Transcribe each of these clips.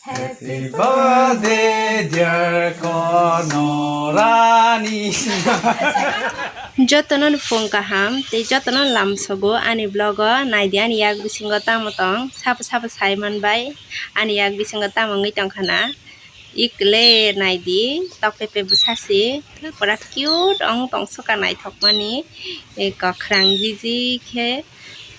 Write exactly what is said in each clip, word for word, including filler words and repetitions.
Happy birthday, dear Konorani. Jotono phung kaham tei jotono lamsogo ani vlog o naidi, ani yak bisingo tamo tong sabo sabo sai manbai, ani yak bisingo tamo wngwi tongkha na. Ikle naidi, tokpepe bwsasi pura cute ong tongsoka naithokmani. Kwkhwrang jiji khe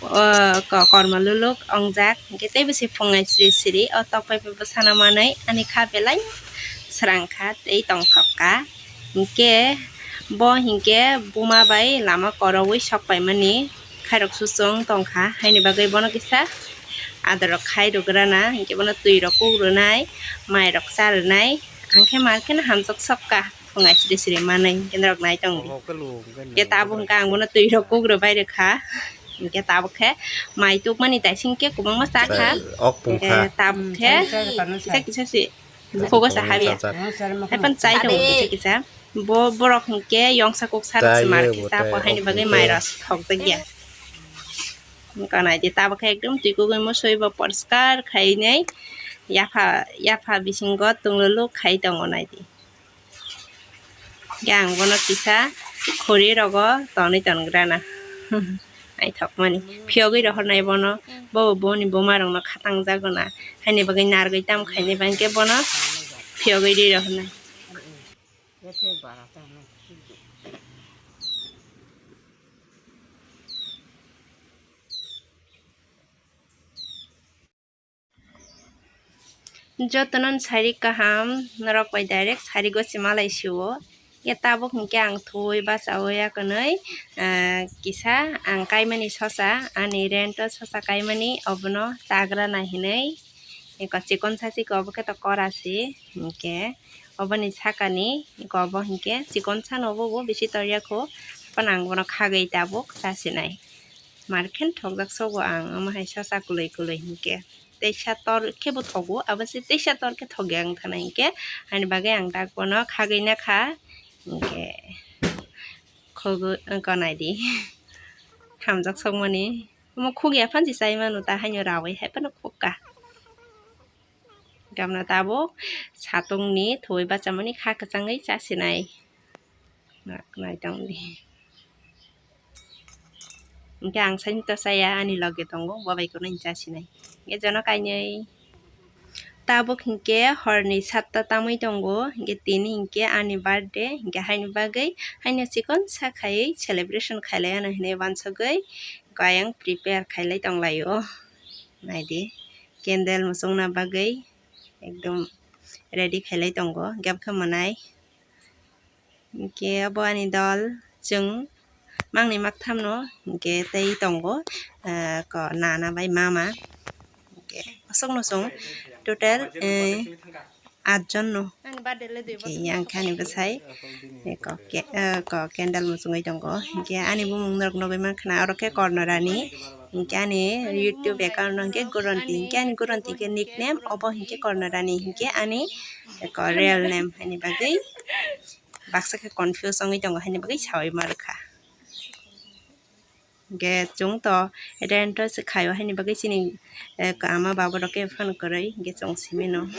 o ko-, kormo luluk ongjak, hwnkhe teibo se phungnai sri sri o tokpepe bwsano manwi ani kha belai srang kha tei tongthok kha. Hwnkhe bo hwnkhe buma bai lama koroui sok paimani khairok susung tongkha, haini bagwi bono kisa adorok khai rwgrana, hwnkhe bono twirok kuk rwnai, mairok cha rwnai, ang khe mar kheno hamjak sokka phungai sri sri manwi, hwnkhe norok nai tongo. Hwnkhe tabuk hwnkhe ang bono twirok kuk rwbai rwkha, hwnkhe tabuk khe mai tukmani taising khe kwbangma cha kha. Hwnkhe tabuk khe kisa kisa se. Buphuk o cha habya. Haiphano chai tongo kisa kisa. Bo borok hwnkhe yongsa kuk sarok se mar khe cha pho, haini bagwi mai rok thokjak ya. Wngkha naidi, tabuk khe ekdom twi kugui musui bo poriskar khainai yapha, yapha bisingo tunglulu khai tongo naidi. Yang bono kisa khuri rogo tonwi tongrana. Naithokmani. Phiyogwi rohornai bono. Bo boni buma rokno khatang jagona. Haini bagwi nargwi tam khainai bangkhe bono phiyogwi ri rohornai. Jotono sari kaham, norok bai direct sari gosi malai sio. Ye tabuk hwnkhe ang thuwi bachawi akonwi, ah, kisa ang kaimani sosa, ani rent o sosa kaimani, obono chagra nai hinwi, eko chikon sachiko obo khe to kora si, hwnkhe oboni sakani, eko obo hwnkhe chikon sano obo bo bisi torya kho, haphano ang bono khagwi tabuk chasinai. Mar khe thokjak sobo ang, omo hai sosa kwlwi kwlwi hinkhe. Teisa tor khe bo thogo, abo se teisa tor khe thokya wng thana hinkhe. Ani bagwi ang dak bono khagwi na kha, hinkhe khogwi, wngkha naidi. Hamjak sokmani. Omo khugya phan se chai mano, ta haino rawi hai phano khukha. Gamna tabuk satungni thwi bachamani kha kwchangwi chasinai. Nai tongdi. Hingke ang saini to chaya, ani loge tongo, bo bai kono hini chasinai. Hingke jono kainwi. Tabuk hingke horni satta tamwi tongo, hingke tini hingke ani birthday, hingke haini bagwi haino chikon sa khaiwi celebration khailai ano hinwi wansugwi ayang prepare khailai tonglaio. Naidi, candle muchungna bagwi ekdom ready khailai tongo, hingke abokhe mwnai. Hingke abo ani dol, chwng mangni makthamno hingke tei tongo, ah, ko nana bai mama. Hingke aswkno chwng total, eh, atjon no. Hingke yang khe ani bwsai, eh, ko ke-, eh, ko candle muchungwi tongo. Hingke ani bumung norok nugwi mankha na, oro khe Kornorani. Hingke ani YouTube account no hingke Goronti. Hingke ani Goronti khe nickname, obo hingke Kornorani. Hingke ani, eh, ko real name haini bagwi baksa khe confuse wngwi tongo, haini bagwi sawi ma rwkha. Hingke chwng to rent o se khaio, haini bagwi chini, eh, ama baborok khe phano kwrwi, hingke chwng simi no.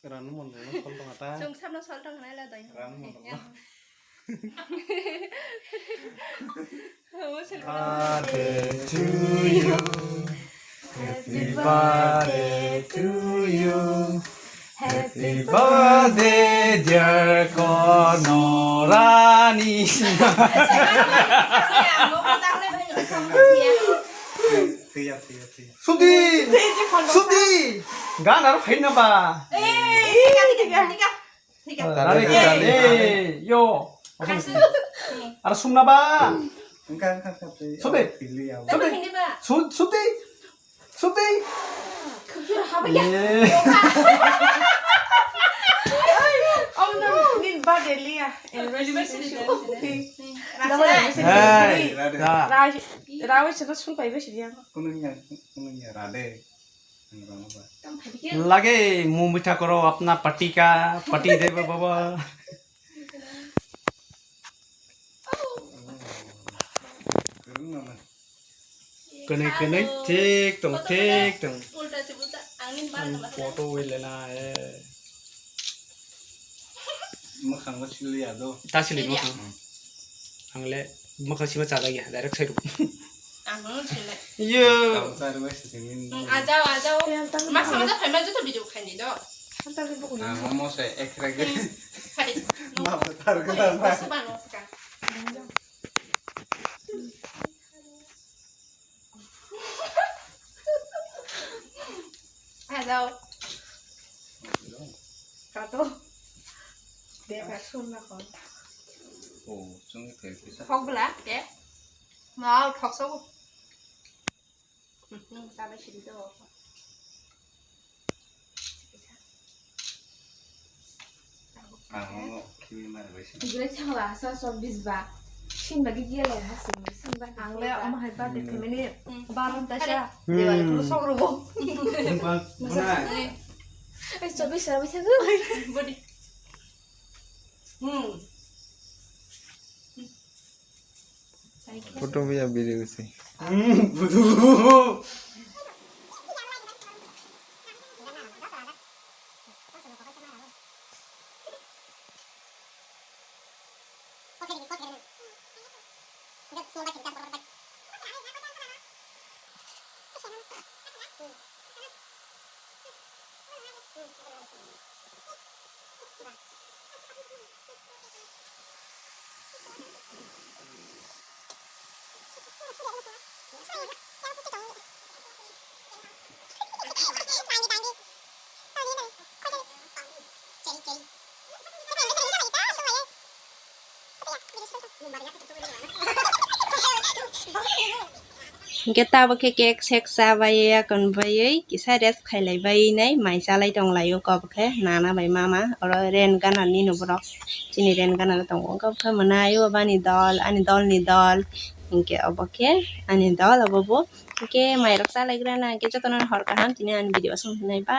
Rani mon rani sol tong ata. Chwng sabno sol tong nai la dai. Rani mon rani. Birthday to you. Happy birthday to you. Happy birthday, dear Konorani. Suti! Suti! Gan aro phaina ba? Rani kita le, yo. Aro sumna ba? Suti! Suti! Su-, Suti! Suti! Ye. Hey, da. Rawi, rawi se to sulpai besi dia. Lage muh mitha koro apna pati ka, pati deba baba. Kwnwi kwnwi thik tong, thik tong. Ang photo wi lena, eh. Mwkhang bo sili ya do. Ta sili mwkhang. Hmm. Ang le mwkhang sima chajak ya, direct sai rw. Ang no sili. Yo. Tamo chari bai sili min. Hmm, ajao, ajao. Masa masa phaima joto video khaini do. Ang mo se ek rek. Hmm. Hai. Ma bo tar ka ma. Bosu ba no ska. Hello. Kato. Dia ka sum na kon. Oh, sung ke kisa. Hok bla ke. Mau thok so. Hmm, sabai sidi to. Ang no khimi mari bai sini. Gre chawa sa so bisba. Sin bagi dia le ha sini. Sin ba. Ang le om hai ba de family. Hmm. Baron ta sa. Hmm. Dewa puru sok robo. Masa. Mana? Eh, chobi sa bai sa. Body. Hmm. Photo biya video se. Hmm, budu. Hingke tabok khe cake sek cha bai ya kon bai kisa rest khailai bai nai mai chalai tong lai o kok khe nana bai mama oro rain gana ni no borok chini rain gana no tongo kok khe mwnai o bani dol ani dol ni dol hingke obo khe ani dol obo bo hingke mai rok chalai gra na hingke joto no hor kaham tini ani video asong nai ba.